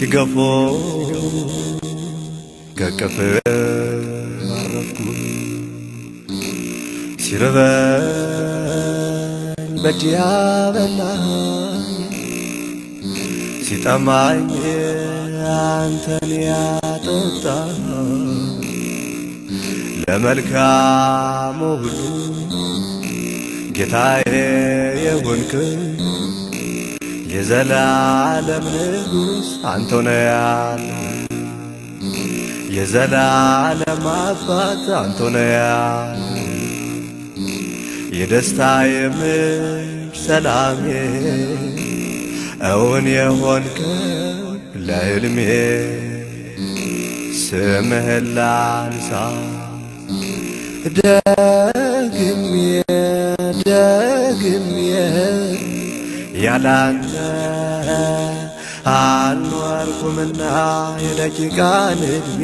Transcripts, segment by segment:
ሲገፎ ከቅፍ አረፍኩኝ፣ ሲርበኝ በእጅ ያበላኸኝ፣ ሲጠማኝ አንተን ያጠጣኸኝ፣ ለመልካሙ ሁሉ ጌታዬ የሆንክ የዘላለም ንጉሥ አንተ ነህ ያለህ፣ የዘላለም አባት አንተ ነህ ያለህ፣ የደስታዬ ምንጭ ሰላሜ እውን የሆንከው ለሕልሜ ስምህን ላንሳ ደግሜ ደግሜ፣ ያላንተ አልኖርኩምና የደቂቃን ዕድሜ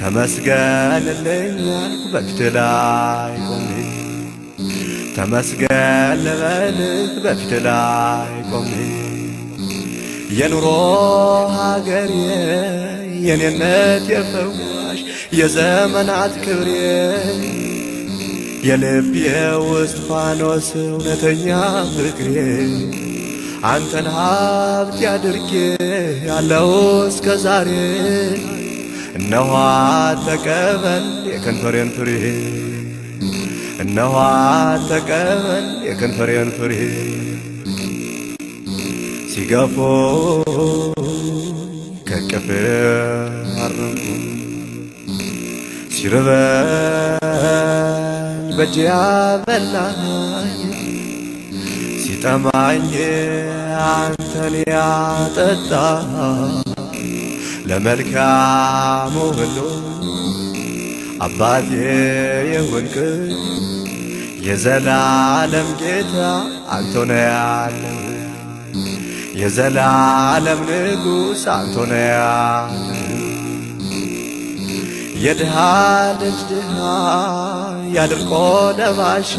ተመስገንልኝ አልኩ በፊትህ ላይ ቆሜ፣ ተመስገን ልበልህ በፊትህ ላይ ቆሜ። የኑሮ ሀገሬ የኔነት የፈዋሽ የዘመናት ክብሬ፣ የልቤ ውስጥ ፋኖስ እውነተኛ ፍቅሬ፣ አንተን ሀብት ያድርጌ ያለው እስከ ዛሬ። እነሆ ተቀበል የከንፈሬን ፍሬ፣ እነሆ ተቀበል የከንፈሬን ፍሬ። ሲገፎ ከቅፍ አረፍኩ፣ ሲርበኝ በእጅ ያበላኸኝ፣ ሲጠማኝ አንተን ያጠጣኸኝ፣ ለመልካሙ ሁሉ አባቴ የሆንክ የዘላለም ጌታ አንተ ነህ ያለህ፣ የዘላለም ንጉሥ አንተ ነህ ያለህ። የድሃ ልጅ ድሃ ያድርቆ ለባሽ፣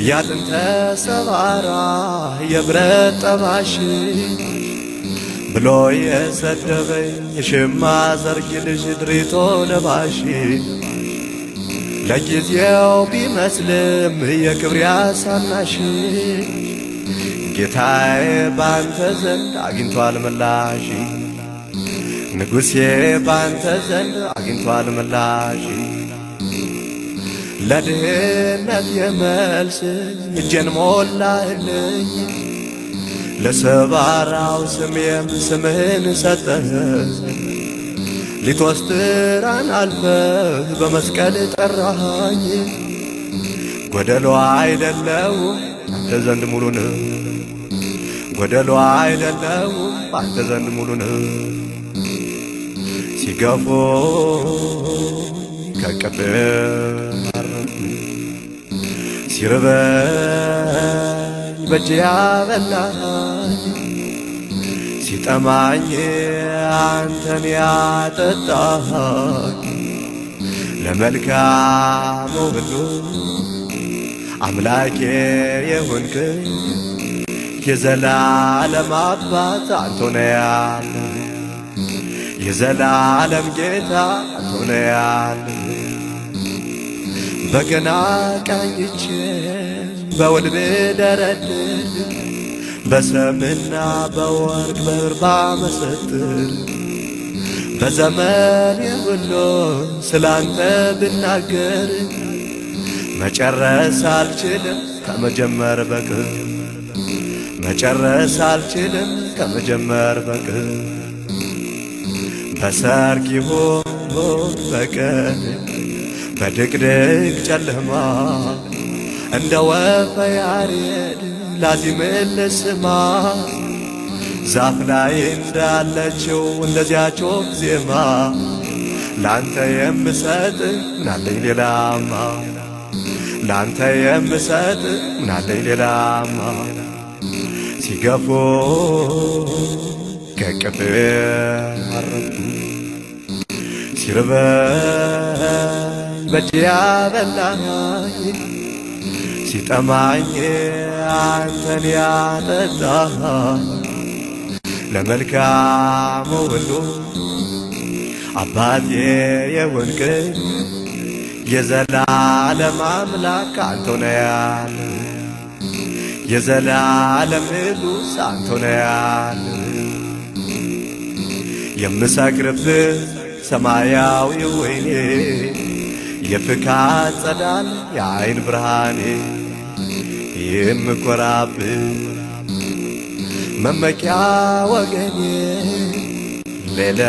ያጥንተ ሰባራ የብረት ጠባሽ ብሎ የሰደበኝ የሽማ ዘርግ ልጅ ድሪቶ ለባሽ፣ ለጊዜው ቢመስልም የክብር ያሳናሽ፣ ጌታዬ ባንተ ዘንድ አግኝቷል ምላሽ፣ ንጉሴ ባንተ ዘንድ አግኝቷል ምላሽ። ለድህነት የመልስ እጄን ሞላህልኝ፣ ለሰባራው ስሜም ስምህን ሰጠህ፣ ሊቶስትራን አልፈህ በመስቀል ጠራኸኝ። ጎደሎ አይደለሁም አንተ ዘንድ ሙሉ ነህ፣ ጎደሎ አይደለሁም አንተ ዘንድ ሙሉ ነህ። ሲገፉ ከቅፍ ሲርበኝ በእጅ ያበላኸኝ፣ ሲጠማኝ አንተን ያጠጣኸኝ፣ ለመልካሙ ሁሉ አምላኬ የሆንክ የዘላለም አባት አንተ ነህ ያለህ፣ የዘላለም ጌታ አንተ ነህ ያለህ። በገና ቃኝቼ በውል ብደረድር፣ በሰምና በወርቅ በብር ባመሰጥር፣ በዘመኔ ሁሉ ስላንተ ብናገር፣ መጨረስ አልችልም ከመጀመር በቀር፣ መጨረስ አልችልም ከመጀመር በቀር። በሰርክ ይሁን በቀን በድቅድቅ ጨለማ እንደ ወፈ ያሬድ ላዚምልህ ስማ፣ ዛፍ ላይ እንዳለችው እንደዚያች ወፍ ዜማ ላንተ የምሰጥ ምናለኝ ሌላማ፣ ላንተ የምሰጥ ምናለኝ ሌላማ። ሲገፉ ከቅፍ አረፍኩ፣ ሲርበኝ በእጅ ያበላኸኝ፣ ሲጠማኝ አንተን ያጠጣኸኝ። ለመልካሙ ሁሉ አባቴ የሆንከኝ የዘላለም አምላክ አንተ ነህ ያለ፣ የዘላለም ንጉሥ አንተ ነህ ያለ። የምሰክርብህ ሰማያዊ ወይኔ፣ የፍካት ጸዳል የአይን ብርሃኔ፣ የምኮራብህ መመኪያ ወገኔ፣ ሌላ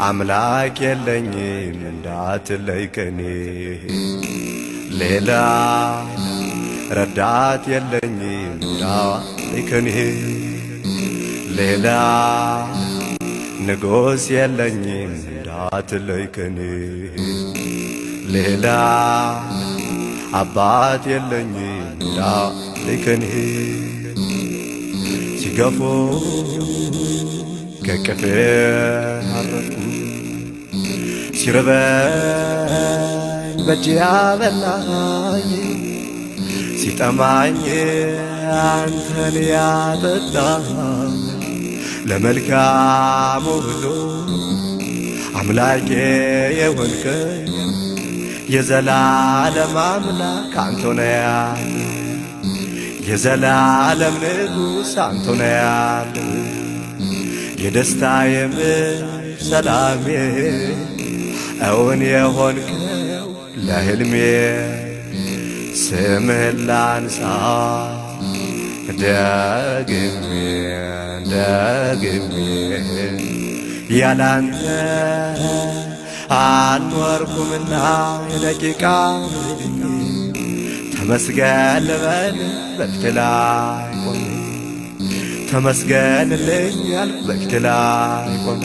አምላክ የለኝም እንዳትለይ ከኔ፣ ሌላ ረዳት የለኝም እንዳትለይ ከኔ፣ ሌላ ንጉሥ የለኝም እንዳትለይ ከኔ፣ ሌላ አባት የለኝም እንዳትለይ ከኔ። ሲገፉ ከቅፍ አረፍኩ፣ ሲርበኝ በእጅ ያበላኝ፣ ሲጠማኝ አንተን ያጠጣኝ፣ ለመልካሙ ሁሉ አምላኬ የሆንከኝ የዘላለም አምላክ አንተ ነህ ያለ፣ የዘላለም ንጉሥ አንተ ነህ ያለ። የደስታዬ ምንጭ ሰላሜ፣ እውን የሆንከው ለሕልሜ፣ ስምህን ላንሳ ደግሜ ደግሜ። ያላንተ አልኖርኩምና የደቂቃ ዕድሜ፣ ተመስገን ልበል በፊትህ ላይ ቆሜ፣ ተመስገንልኝ ያልኩ በፊትህ ላይ ቆሜ።